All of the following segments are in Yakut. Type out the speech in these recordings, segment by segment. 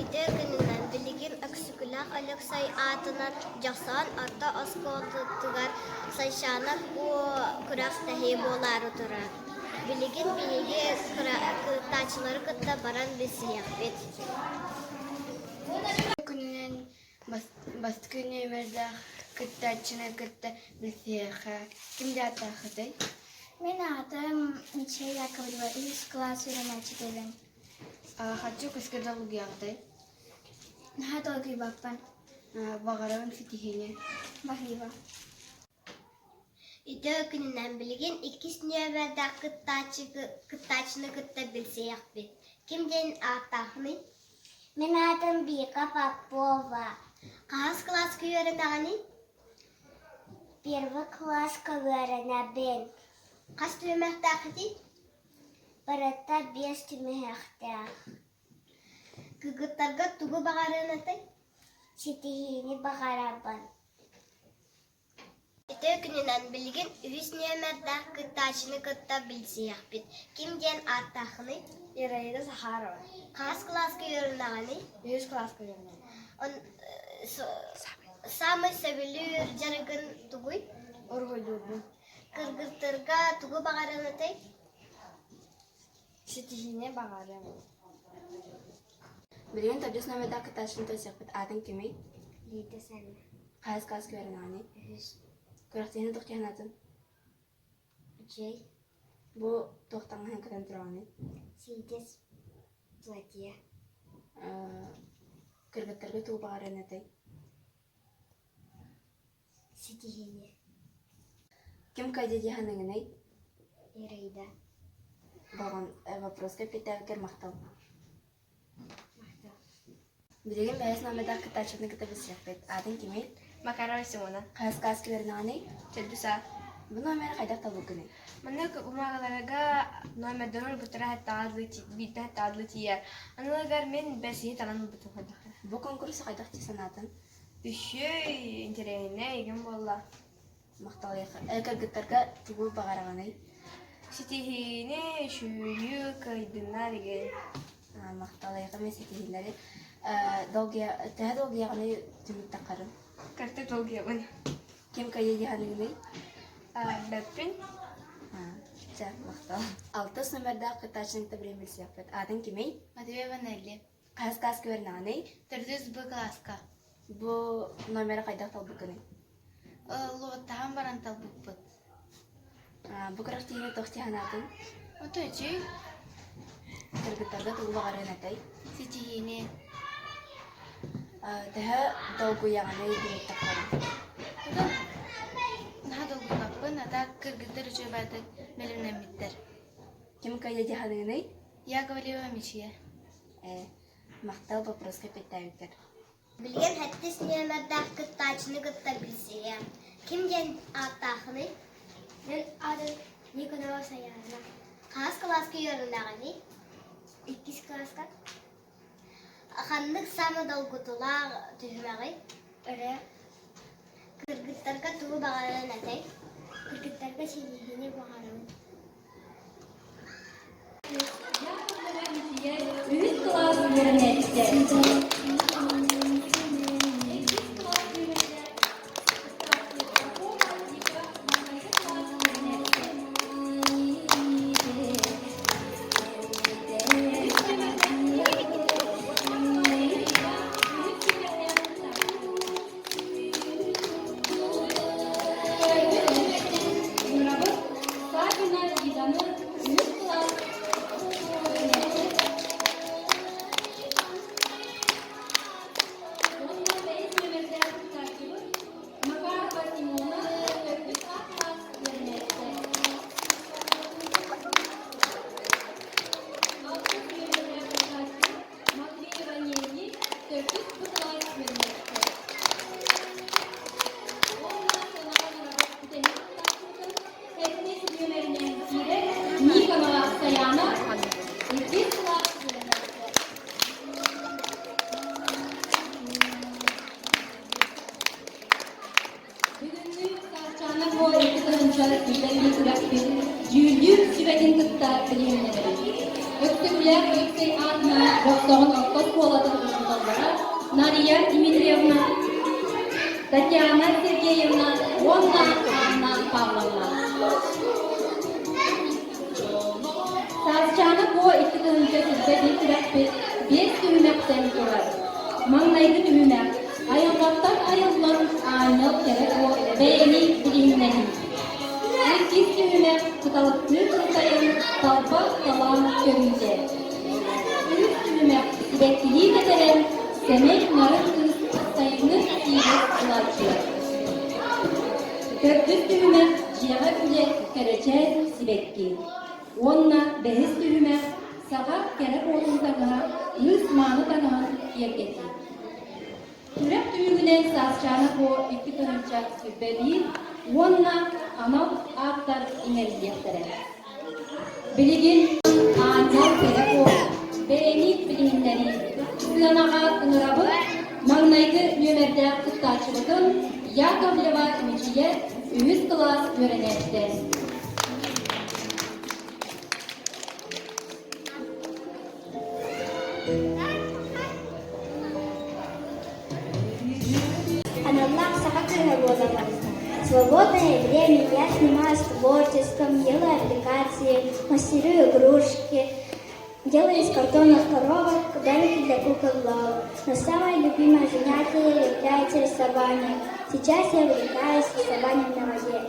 Ити күнүнэн билигин Өксөкүлээх Өлөксөй аатынан Дьохсоон орто оскуолатыгар Сайшанов күрэхтэһии буолаары турар. Билигин биһиги кыттааччылары кытта баран билсиһиэхпит. Күнүнэн бастакы нүөмэрдээх кыттааччыны кытта билсиэххэ. Ким да ааттааххытый? Мин аатым Мичия Яковлева, үһүс кылаас үөрэнээччитэбин. Хаччы көскө долгуйаҕытый? Наһаа долгуйбаппын. Баҕарабын ситиһиини. Баһыыба. Үтүө күнүнэн билигин иккис нүөмэрдээх кыттааччыны кытта билсиэхпит. Ким диэн ааттаахыный? Мин аатым Вика Попова. Хаһыс кылааска үөрэнэҕиний? Первый кылааска үөрэнэбин. Хас түһүмэхтээххитий? Барыта биэс түмүһэхтээх. Кыргыттарга тугу баҕарыан этэй? Ситиһиини баҕарабын. Үтүө күнүнэн билигин үһүс нүөмэрдээх кыттааччыны кытта билсиэхпит. Ким диэн ааттааххыный? Ираида Захарова. Хаһыс кылааска үөрэнэҕиний? Үһүс кылааска үөрэнэбин. Саамай сөбүлүүр дьарыгын тугуй? Уруһуйдуурбун. Кыргыттарга тугу баҕарыан этэй? Ситиһиини баҕарыам. Билигин төрдүс номердаах кыттааччыны көрсүөхпүт. Аатыҥ кимий? Лида Санна. Хаһыс кылааска үөрэнэҕиний? Үһүс. Күрэхтэһиини туох дьаһанаатын? Үчүгэй. Бу туох таҥаһын кэтэн тураҕыный? Сиидис платье. Кыргыттарга тугу баҕарыан этэй? Ситиһиини. Ким кыайда дии саныыгыный? Ираида. Баҕан вопроска эппиэттээбиккэр махтал. Махтал. Билигин бэйэс номердаах кыттааччыны кытта билсиэхпит. Аатыҥ кимий? Макарова Симона. Хаһыс кылааска үөрэнэҕиний? Төрдүс А. Бу номеры хайдах талбыккыный? Маннык бумаагаларга номердарын ылбыттара хаттаҕа биирдэ хаттаҕа тиийэр. Аныгар мин бэсиһи талан ылбытым хайдах. Бу конкурсу хайдах дии санаатын? Үчүгэй, интэриэһинэй игин буолла. Махтал кыргыттарга тугу баҕараҕыный? Ситиһиини, үчүгэйи кыайдыннар игин. Махтал эйиэхэ ситиһиилэри. Долгуйа, төһө долгуйаҕыный түмүк таххарын? Кырдьык долгуйабын. Ким кыайыы дии саныыгыный? Бэппин. Чэ, махтал. Алтыс номердаах кыттааччыны кытта билэн билсиэхпит. Аатыҥ кимий? Матвеева Нелли. Хаһыс кылааска үөрэнэҕиний? Төрдүс Б кылааска. Бу номеры хайдах талбыккыный? Луоттаһан баран талбыппыт. Бу күрэхтэһиини туох дии санаатыҥ? Ото үчүгэй. Кыргыттарга тугу баҕарыан этэй? Ситиһиини. Төһө долгуйаҕыный диэтэххинэ? Наһаа долгуйбаппын, а так кыргыттар үчүгэй баҕайытык бэлэмнэммиттэр. Ким кыайда дии саныыгыный? Яковлева Мичийэ. Ээ, махтал вопроска эппиэттээбиккэр. Билигин сэттис нүөмэрдээх кыттааччыны кытта билсиһиэм. Ким диэн ааттаахыный? Мин аатым Никонова Саяна. Хаһыс кылааска үөрэнэҕиний? Иккис кылааска. Ханнык саамай долгутуулаах түһүмэҕий? Ырыа. Кыргыттарга тугу баҕарарын этэй? Кыргыттарга ситиһиини баҕарабын. Үһүс кылаас үөрэнээччитэ. Иккис кылаас үөрэнээччитэ. Маҥнайгы кылаас үөрэнээччитэ. Үһүс Ыҥырабыт Саввина Лиданы үһүс кылаас үөрэнээччитэ. Өксөкүлээх Өлөксөй аатынан Дьохсоҕон орто оскуолатын учууталлара Нария Дмитриевна, Татьяна Сергеевна уонна Анна Павловна. Саасчаана Куо 2021 күрэхпит биэс түһүмэхтэн турар. Маҥнайгы түһүмэх айылҕаттан айыллан аанньал кэрэ куо бэйэни билиһиннэрии. Иккис түһүмэх кыталыктыы кынтайын талба талаан көрүүтэ. Үһүс түһүмэх сибэккилии тэтэрэн сэмэй нарын кыыс сайыҥҥы сиилэс ылааччылар. Төрдүс түһүмэх дьиэҕэ үлэ кэрэчээн сибэкки. Уонна бэһис түһүмэх саха кэрэ буолун таҥаһа кыыс мааны таҥаһын киэргэтии. Күрэх түмүгүнэн Саасчаана Куо 2021 уонна анал ааттар иҥэриллиэхтэрэ. Билигин Аанньал Кэрэ Куо бэйэни билиһиннэрии сыанаҕа ыҥырабыт маҥнайгы нүөмэрдээх кыттааччыбытын Яковлева Мичийэ үһүс кылаас үөрэнээччитэ. Аналлаах саха кыыһа буолабын. Свободное время я занимаюсь творчеством, делаю аппликации, мастерю игрушки, делаю из картонных коробок домики для кукол Лол. Но самое любимое занятие является рисование. Сейчас я увлекаюсь рисованием на воде.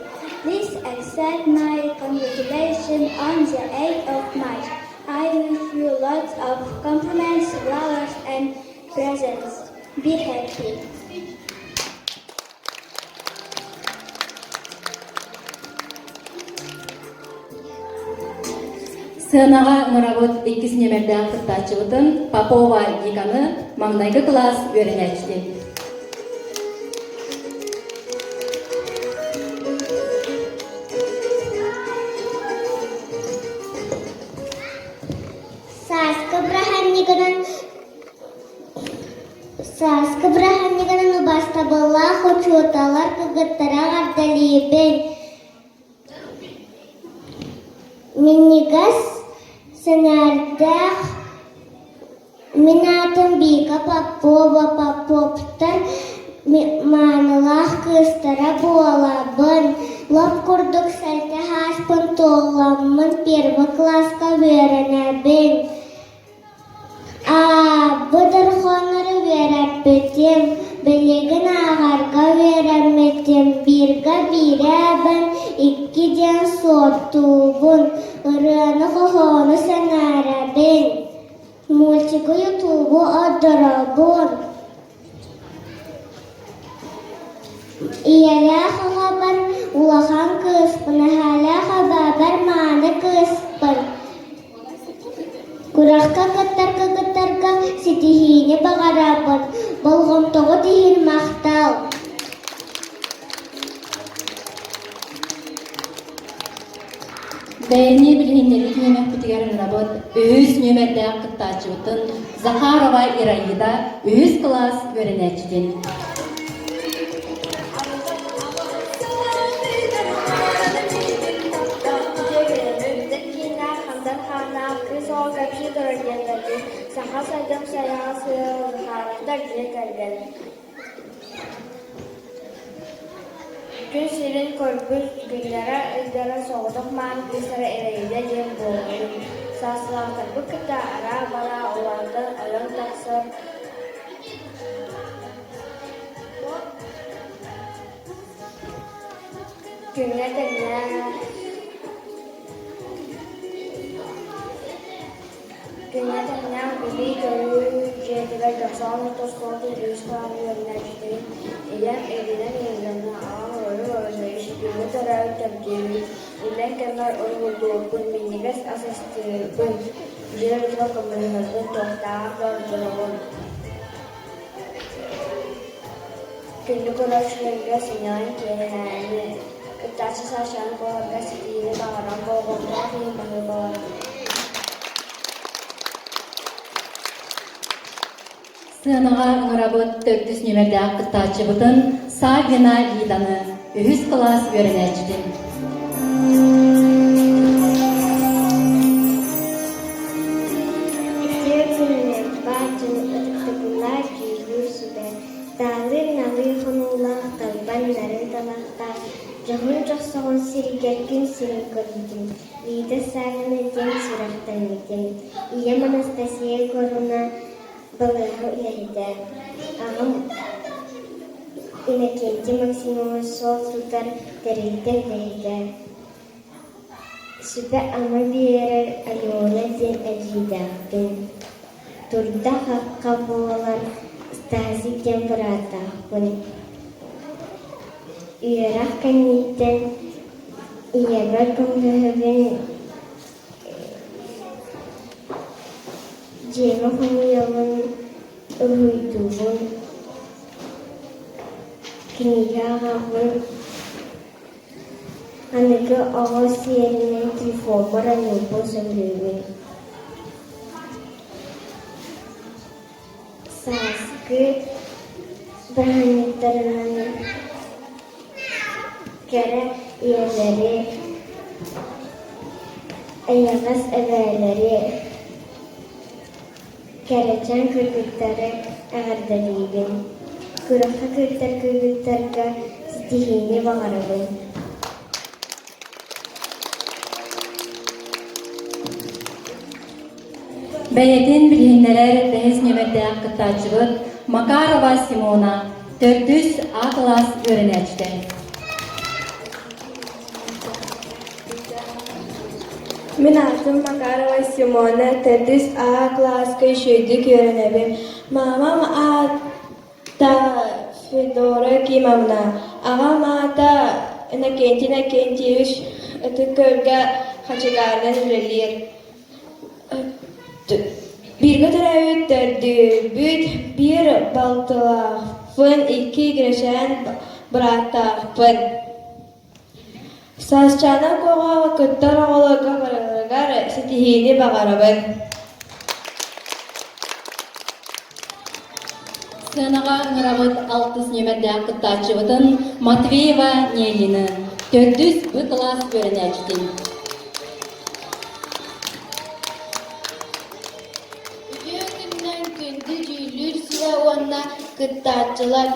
Please accept my congratulations on the 8th of March. I wish you lots of compliments, flowers and presents. Be happy. Сыанаҕа ыҥырабыт иккис нүөмэрдээх кыттааччыбытын Попова Виканы маҥнайгы кылаас үөрэнээччитин. Сааскы бырааһынньыгынан Сааскы бырааһынньыгынан убаастабыллаах учууталлар кыргыттара эҕэрдэлиибин! Минньигэс сэнээрдээх Мин аатым Вика Попова, Поповтар маанылаах кыыстара буолабын. Лоп курдук сэттэ сааспын туолламмын первый кылааска үөрэнэбин. Аабы дорҕооннору үөрэппитим, билигин ааҕарга үөрэммитим, бииргэ биирээбин, икки диэн суоттуубун, ырыаны-хоһоону сэҥээрэбин. Мультигы ютубу ордоробун. Ийэлээх аҕабар улахан кыыспын, эһээлээх эбээбэр мааны кыыспын. Күрэххэ кыттарга кыттарга ситиһиини баҕарабын, болҕомтоҕут иһин махтал. Бэйэни билиһиннэрии түһүмэхпитигэр ыҥырабыт үһүс нүөмэрдээх кыттааччыбытын Захарова Ираида үһүс кылаас үөрэнээччитин. Кыыс оҕо кэпсии турар диэн саха сайдам сайаҕа сыа Захаровтар дьиэ кэргэн Күн сирин көрбүт күннэрэ-ыйдара соҕотох мааны кыыстара Ираида диэн буолбут. Саастыылаахтарбыт кытта араа-бараа улаатан ойон тахсар күҥҥэ тэҥнээх Күҥҥэ тэҥнээх билии-көрүү дьиэтигэр Дьохсоҕон орто оскуолатын үһүс кылааһын үөрэнээччитин ийэм Ирина Михайловна, аҕам Рою Владимирович бииргэ төрөөбүт төрдүөбүт, иллэҥ кэммэр уруһуйдуурбун, минньигэс ас астыырбын, дьиэ үлэтигэр көмөлөһөрбүн туохтааҕар да ордоробун. Күндү көрөөччүлэргэ сынньалаҥ киэһээни, кыттааччы Сашаны буоларга ситиһиини баҕаран болҕомтолоох иһин баһыыбаланабын. Сыанаҕа ыҥырабыт төрдүс нүөмэрдээх кыттааччыбытын Саввина Лиданы, үһүс кылаас үөрэнээччитин. Халыы хонуулаах, талбан нарын талахтаах, дьоһун дьохсоҕон сиригэр күн сирин көрбүтүм, Лида Саввина диэн сүрэхтэммитим. Ийэм Анастасия Егоровна балыыһа үлэһитэ, аҕам Иннокентий Максимович суол тутар тэрилтэ үлэһитэ. Сүбэ-ама биэрэр Алена диэн эдьиийдээхпин. Турда-хахха буолан Стасик диэн бырааттаахпын. Үөрэх кэнниттэн ийэбэр көмөлөһөбүн, дьиэни хомуйабын, уруһуйдуубун, кинигэ ааҕабын. Аныгы оҕо сиэринэн телефоммар оонньуурбун сөбүлүүбүн. Сааскы бырааһынньыктарынан кэрэ ийэлэри, эйэҕэс эбээлэри, кэрэчээн кыргыттары эҕэрдэлиибин. Күрэххэ кыттар кыргыттарга ситиһиини баҕарабын. Бэйэтин билиһиннэрэр бэһис нүөмэрдээх кыттааччыбыт Макарова Симона, төрдүс А кылаас үөрэнээччитэ. Мин аатым Макарова Симона, төрдүс А кылааска үчүгэйдик үөрэнэбин. Маамам аата Федора Кимовна, аҕам аата Иннокентий Иннокентьевич Ытык Күөлгэ хачыгаарынан үлэлиир. Бииргэ төрөөбүт төрдүбүт, биир балтылаахпын, икки игирэчээн бырааттаахпын. Саасчаана Куоҕа кыттар оҕолорго барыларыгар ситиһиини баҕарабын. Сценаҕа ыҥырабыт алтыс нүөмэрдээх кыттааччыбытын Матвеева Неллины, төрдүс Б кылаас үөрэнээччитин. Үтүө күнүнэн күндү дьүүллүүр сүбэ уонна кыттааччылар!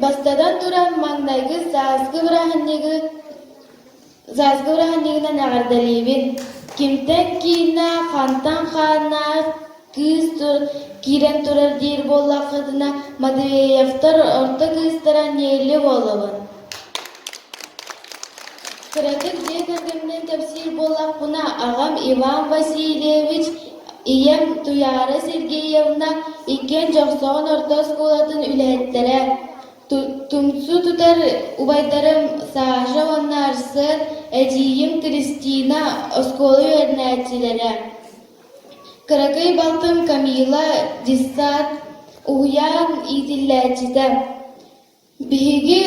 Бастатан туран, маҥнайгы сааскы бырааһынньыгы сааскы бырааһынньыгынан эҕэрдэлиибин! Кимтэн кииннээх, хантан хааннаах кыыс киирэн турар диир буоллаххытына, Матвеевтар орто кыыстара Нелли буолабын. Кыратык дьиэ кэргэмминэн кэпсиир буоллахпына, аҕам Иван Васильевич, ийэм Туйаара Сергеевна иккиэн Дьохсоҕон орто оскуолатын үлэһиттэрэ. Тумсу тутар убайдарым Саша уонна Арсен, эдьиийим Кристина оскуола үөрэнээччилэрэ. Кыракый балтым Камила дьыссаат уһуйаан иитиллээччитэ. Биһиги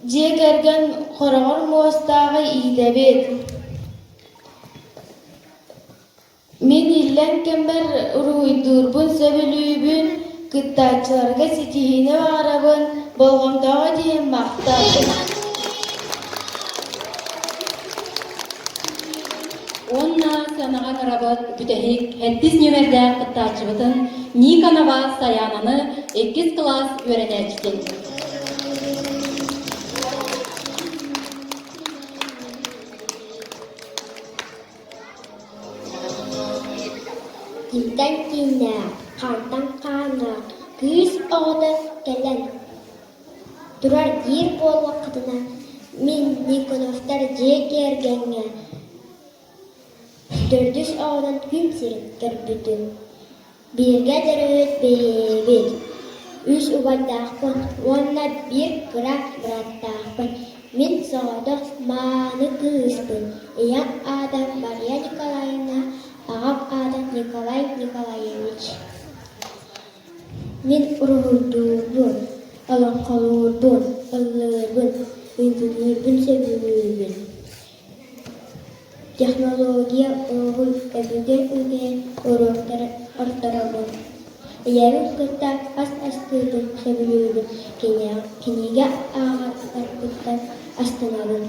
дьиэ кэргэн хороҕор муостааҕы иитэбит. Мин иллэҥ кэммэр уруһуйдуурбун сөбүлүүбүн, кыттааччыларга ситиһиини баҕарабын, болҕомтоҕо иһин махтал. Уонна сыанаҕа ыҥырабыт бүтэһик сэттис нүөмэрдээх кыттааччыбытын Никонова Саянаны иккис кылаас үөрэнээччитин. Кимтэн кииннээх, хантан хааннаах кыыс оҕото кэлэн турар диир буоллаххытына, мин Никоновтар дьиэ кэргэҥҥэ төрдүс оҕонон күн сирин көрбүтүм. Бииргэ төрөөбүт бэйэбит, үс убайдаахпын уонна биир кыра бырааттаахпын. Мин соҕотох мааны кыыспын. Ийэм аата Мария Николаевна, аҕам аата Николай Николаевич. Мин уруһуйдуурбун, олоҥхолуурбун, ыллыырбын, үҥкүүлүүрбүн сөбүлүүбүн. Технология уруһуй өбүгэ үгэһин уруоктары ордоробун. Ийэбин кытта ас астыырбын сөбүлүүбүн, кинигэ ааҕарбыттан астынабын.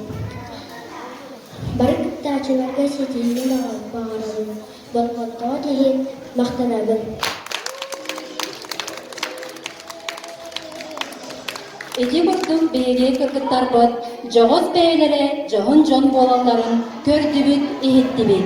Бары кыттааччыларга ситиһиини баҕарабын, болҕомтоҕут иһин махтанабын. Ити курдук биһиги кыргыттарбыт дьоҕус бэйэлэрэ дьоһун дьон буолалларын көрдүбүт, иһиттибит.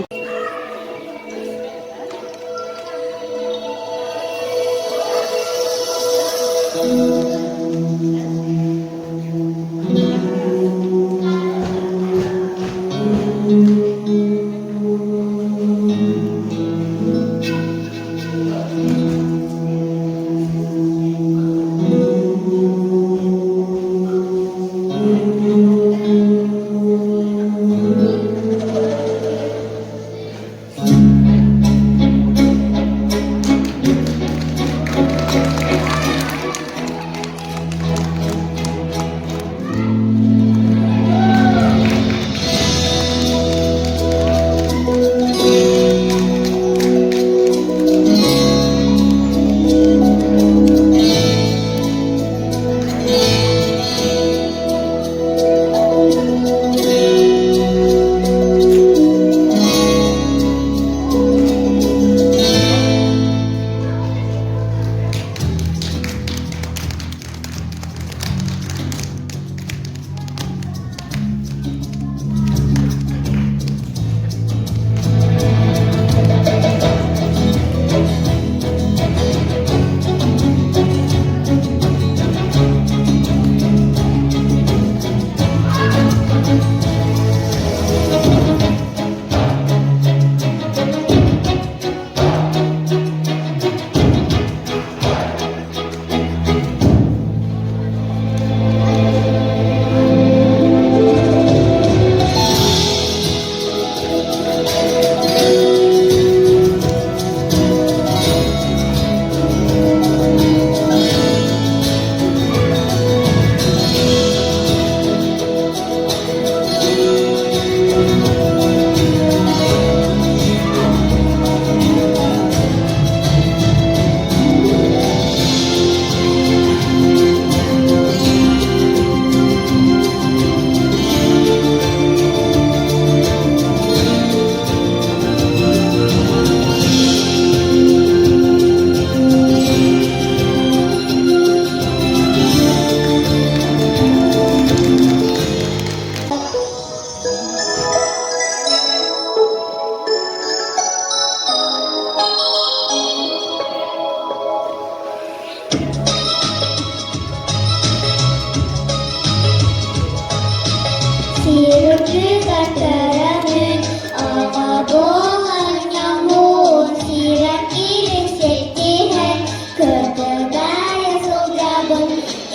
Сирдьит аҕа буолан ньамуун, сирэккири ситтиһэн, кытыдайа сылдьабын,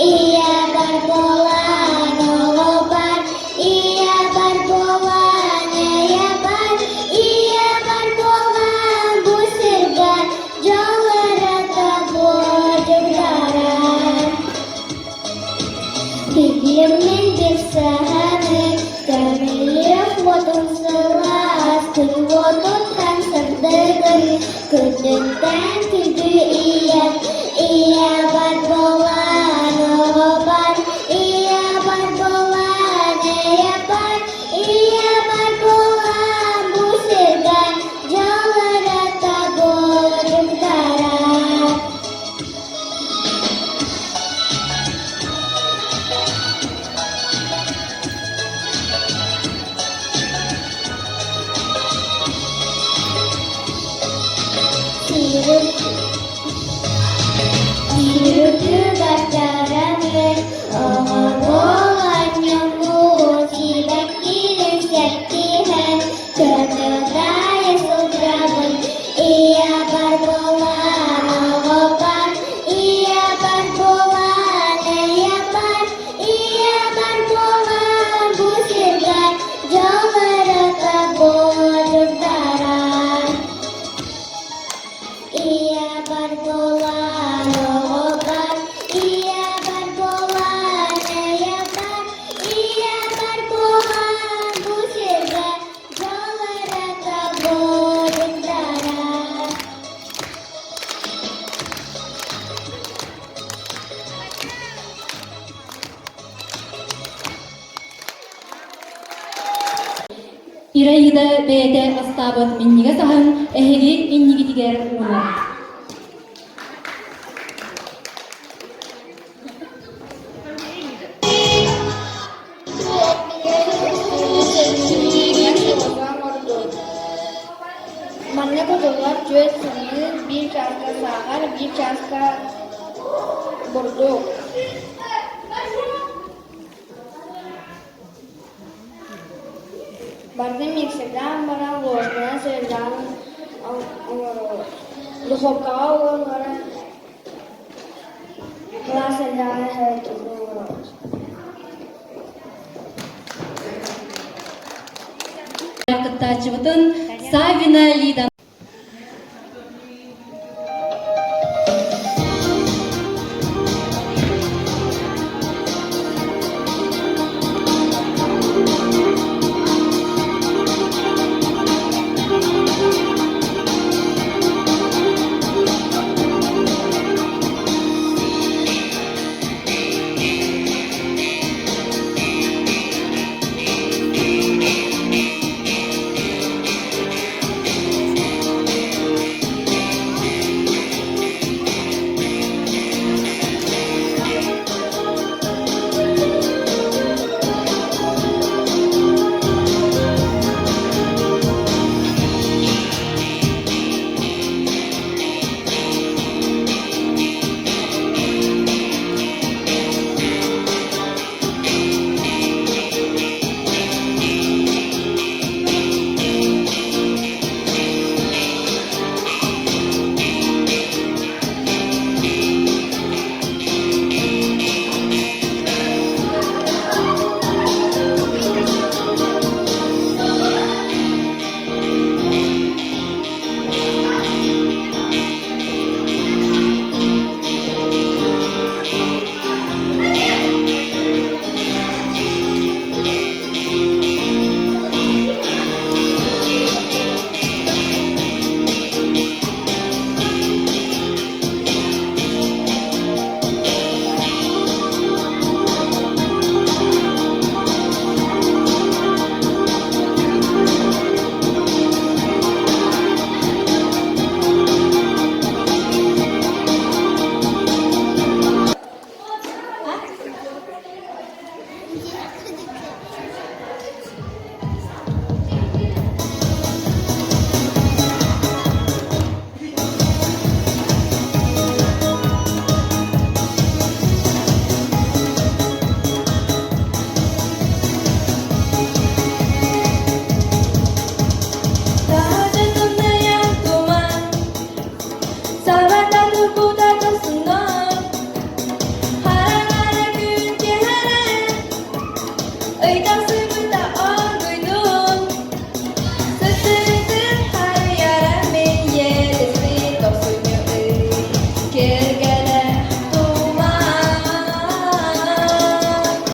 ийэбэр буолан оҕобор, ийэбэр буолан эйэбэр, ийэбэр буолан бу сиргэ дьол эрэ тобуодугдара. Билиммин билсэһэбин, көмүлүөх уотун сылаас, күн уотуттан сырдыгын, күндүттэн күндү ийэм, ийэбэр буолан оҕобор, ийэбэр буолан эйэбэр, ийэбэр буолан бу сиргэ дьол эрэ тобулуктара. Сирүтүгэр оҕо буолан ньоҥҥуун сибэккилин сэттиһэн көтө-дайа сылдьабын ийэбэр буолан оҕобор ийэбэр буолан эйэбэр ийэбэр буолан бу сиргэ дьол эрэ тобулуктара Ийэбэр буолан оҕобор, ийэбэр буолан эйэбэр, ийэбэр буолан бу сиргэ дьол эрэ тобулуктара. Ираида бэйэтэ астаабыт минньигэс аһын эһиги иннигитигэр уунар. Манна кутуллар түөрт сымыыт, биир чааска саахар, биир чааска бурдук. Барытын миксердээн баран ложканан сыырдаан оҥоробут. Духуопкаҕа уган баран кылаас элбэҕинэ оҥоробут. Кыттааччыбытын Саввина Лида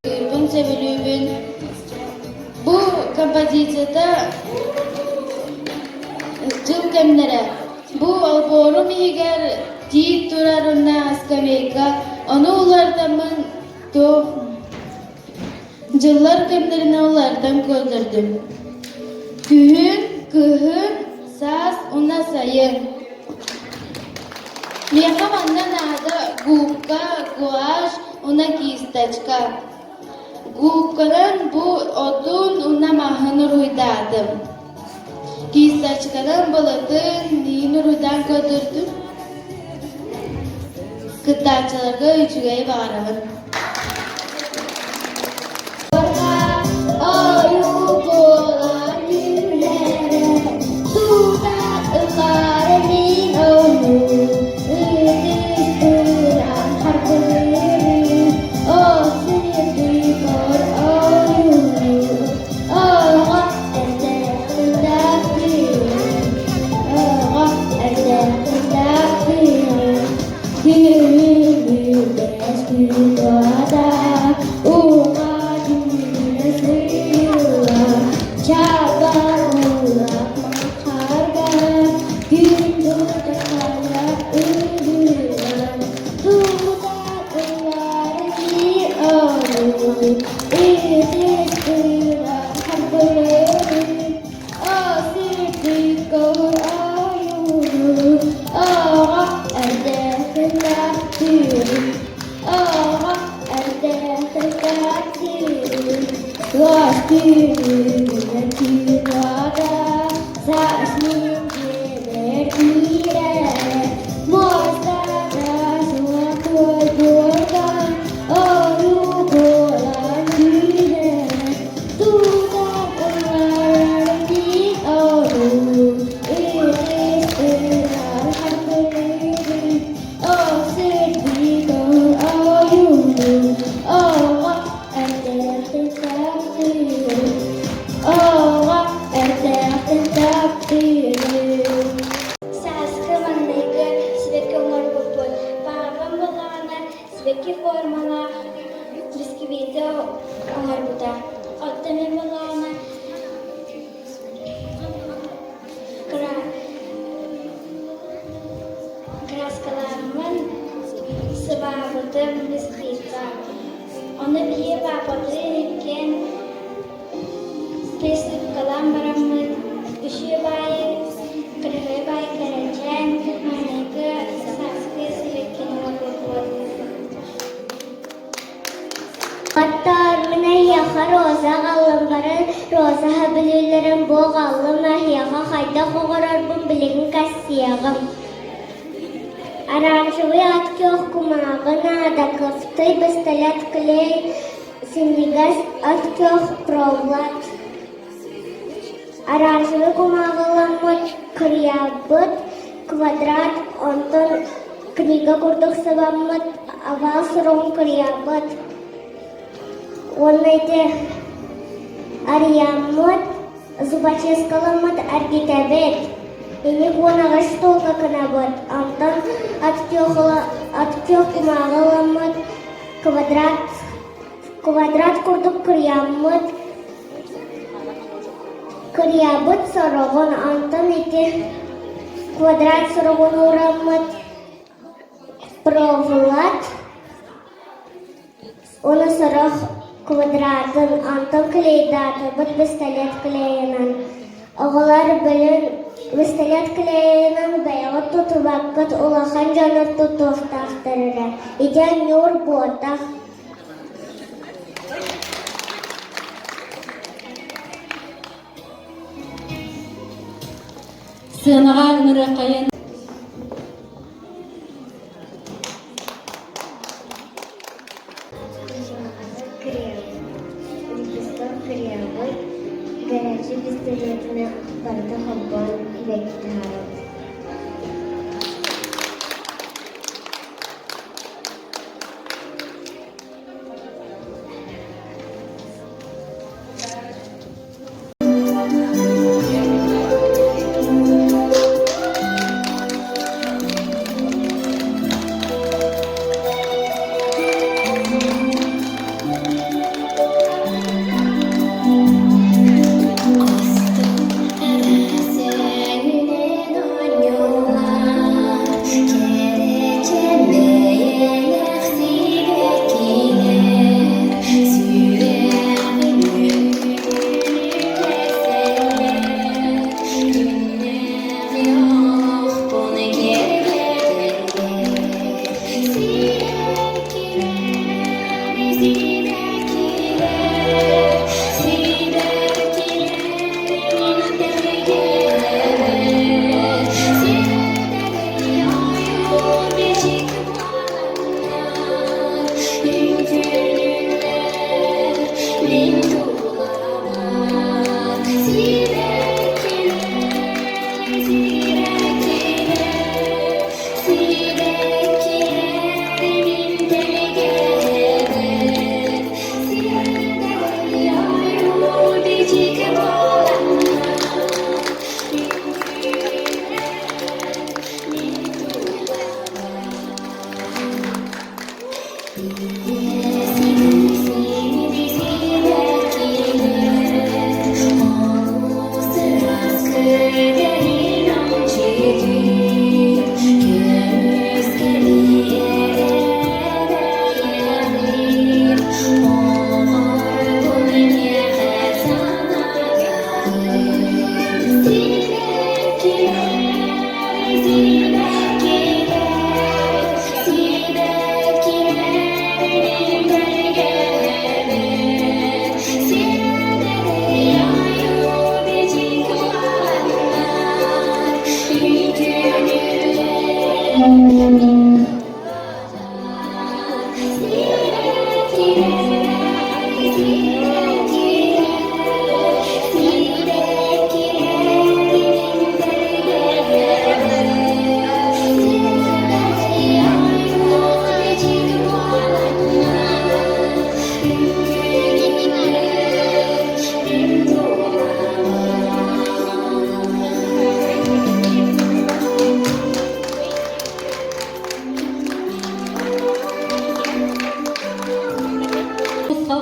Кыырбын сөбүлүүбүн. Бу композицията дьыл кэмнэрэ. Бу олбуорум иһигэр тиит турар уонна скамейка. Ону уларытаммын туох дьыллар кэмнэринэн уларытан көрдөрдүм. Күһүн, кыһын, саас уонна сайын. Миэхэ манна наада губка, гуашь уонна кисточка. Губканан бу отун уонна маһын уруһуйдаатым. Кисточканан былытын, миин уруһуйдаан көрдөрдүм. Кыттааччыларга үчүгэй баҕарабын. Ыллаабытым скрипка. Ону биһиги паапалыын иккиэн присыпкалаан бараммыт үчүгэй баайы, кыракый баайы кэрэчээн маҥнайгы сааскы сибэккини оҥорбуппут. Оттон мин эһиэхэ роза аҕаллым, бары роза сөбүлүүллэрин бу аҕаллым, эһиэхэ хайдах оҥорорбун билигин кэпсиэҕим. Оранжевый от күөх кумааҕы наада, кыптый пистолет клей, синньигэс от күөх провлад. Оранжевый кумааҕыламмыт кырыйабыт квадрат, онтон книга курдук сыбаммыт овал суругун кырыйабыт. Уонна ити арыйаммыт, зубочисткаламмыт эргитэбит. Инник 18 штука гынабыт. Онтон от күөх кумааҕыламмыт квадрат квадрат курдук кырыйаммыт Кырыйабыт сороҕун, онтон ити квадрат сороҕун уураммыт провлад уонна сорох квадратын, онтон клейдаатыбыт пистолет клейынан. Оҕолор бөлүн пистолет клейынан бэйэҕит тутубаккыт, улахан дьону тутуохтаахтар эрэ. Ити ньуур буотах. Сыанаҕа ыҥырыаххайын Лепесток кремовый, горячий пистолетынан барыта холбоон сибэкки таһаарабыт.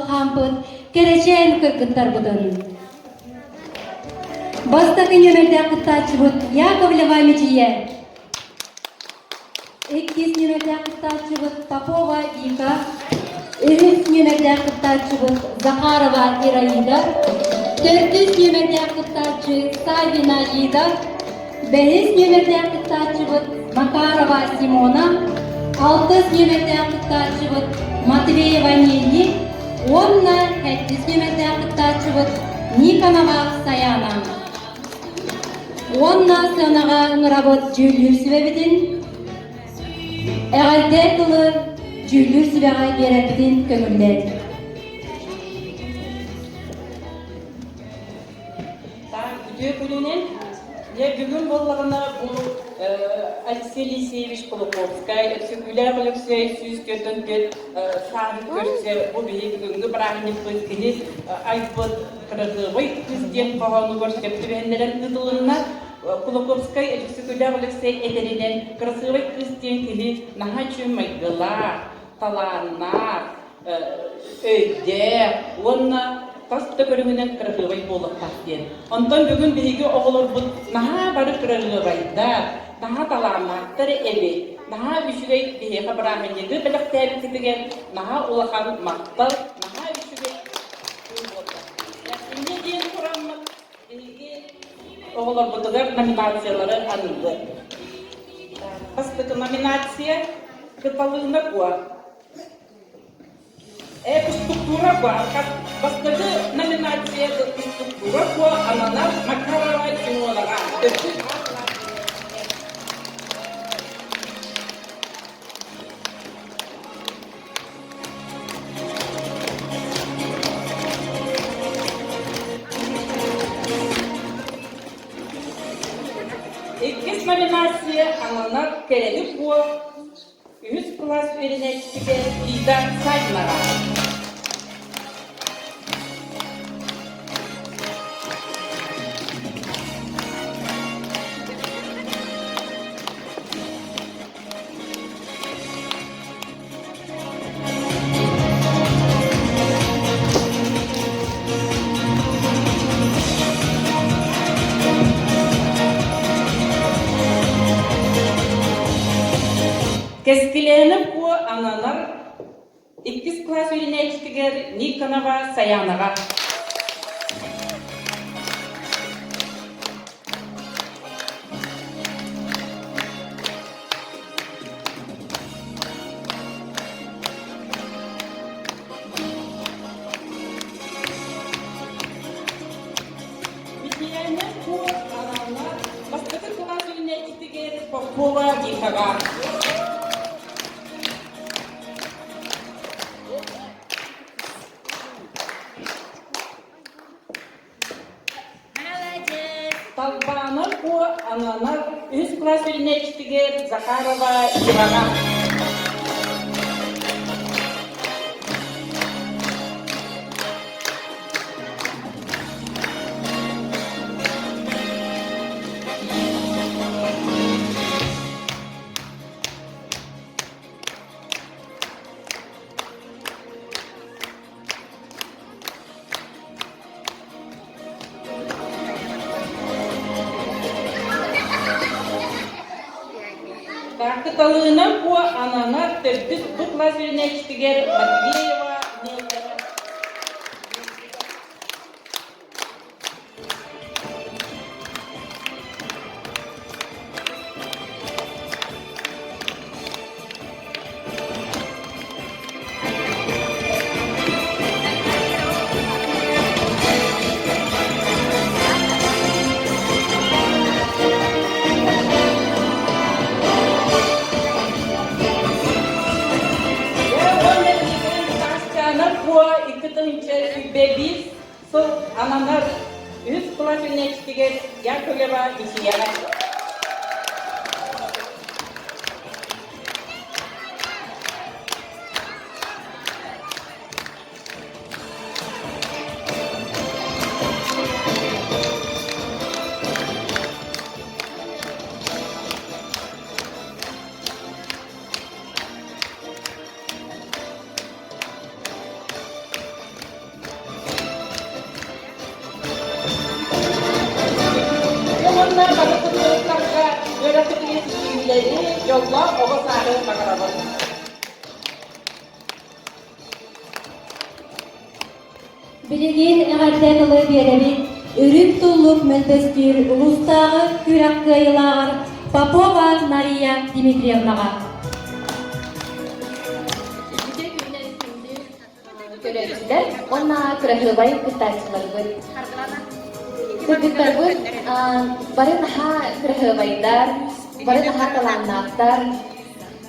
Хаампыт кэрэчээн кыргыттарбытын. Бастакы нүөмэрдээх кыттааччыбыт Яковлева Мичийэ. Иккис нүөмэрдээх кыттааччыбыт Попова Вика, үһүс нүөмэрдээх кыттааччыбыт Захарова Ираида, төрдүс нүөмэрдээх кыттааччы Савина Лида, бэһис нүөмэрдээх кыттааччыбыт Макарова Симона, алтыс нүөмэрдээх кыттааччыбыт Матвеева Нелли уонна сэттис нүөмэрдээх кыттааччыбыт Никонова Саяна. Уонна сыанаҕа ыҥырабыт дьүүллүүр сүбэбитин, эҕэрдэ тылы дьүүллүүр сүбэҕэ биэрэрбитин көҥүллээн. Үтүө күнүнэн. Дьэ, бүгүн буоллаҕына бу Алексей Елисеевич Кулаковскай, Өксөкүүлээх Өлөксөй 144 сааһын көрсө бу биһиги бүгүҥҥү бырааһынньыкпыт кини айбыт Кырасыабай кыыс диэн хоһоонугар сөп түбэһиннэрэн ыытылынна. Кулаковскай Өксөкүүлээх Өлөксөй этэринэн кырасыабай кыыс диэн киһи наһаа үчүгэй майгылаах, талааннаах, өйдөөх уонна тас да көрүҥүнэн кыраһыабай буолуохтаах диэн. Онтон бүгүн биһиги оҕолорбут наһаа бары кыраһыабайдар, наһаа талааннаахтар эбит, наһаа үчүгэй биһиэхэ бырааһынньыгы бэлэхтээбиккитигэр наһаа улахан махтал, наһаа үчүгэй күн буолла. Инньэ диэн тураммыт биһиги оҕолорбутугар номинациялары аныыбыт. Бастакы номинация Кыталыына Куо. Структура Бастакы номинация структура по ананар Макарова Тимонаҕа. Иккис номинация ананар Кэрэли Куо Үһүс кылаас үөрэнээччитэ Лида Савинова. Кэскилээнэ Куо ананар иккис кылаас үөрэнээччитигэр Никонова Саянаҕа. Митиэнэ Куо ананар бастакы кылаас үөрэнээччитигэр Попова Викаҕа. Талбаана Куо ананар үһүс кылаас үөрэнээччитигэр Захарова Ивана. Кыталыына Куо ананар төрдүс бу кылаас үөрэнээччитигэр Матвеева Неллера. Сыл ананар үһүс кылаас үүнээччитигэр Яковлева Мичийэҕэ. Уонна бары ситиһиилэри, дьоллоох оҕо сааһы баҕарабын. Билигин эҕэрдэ тылы биэрэбит Үрүҥ туллук мөлбөстүүр улуустааҕы күрэх кыайыылааҕар Попова Нария Дмитриевнаҕа. Көрөөччүлэр уонна кыраһыабай кыттааччыларбыт. Кыргыттарбыт бары наһаа кыраһыабайдар, бары наһаа талааннаахтар.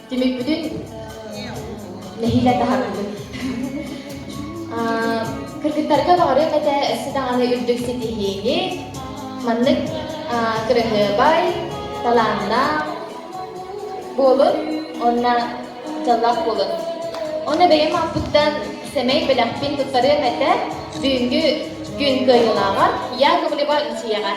Түмүкпүтүн нэһиилэ таһардыбыт. Кыргыттарга баҕарыам этэ өссө даҕаны үрдүк ситиһиини, маннык кыраһыабай, талааннаах буолун уонна дьоллоох буолун. Уонна бэйэм ааппыттан сэмэй бэлэхпин туттарыам этэ бүгүҥҥү күн кыайыылааҕар Яковлева Лучияҕа.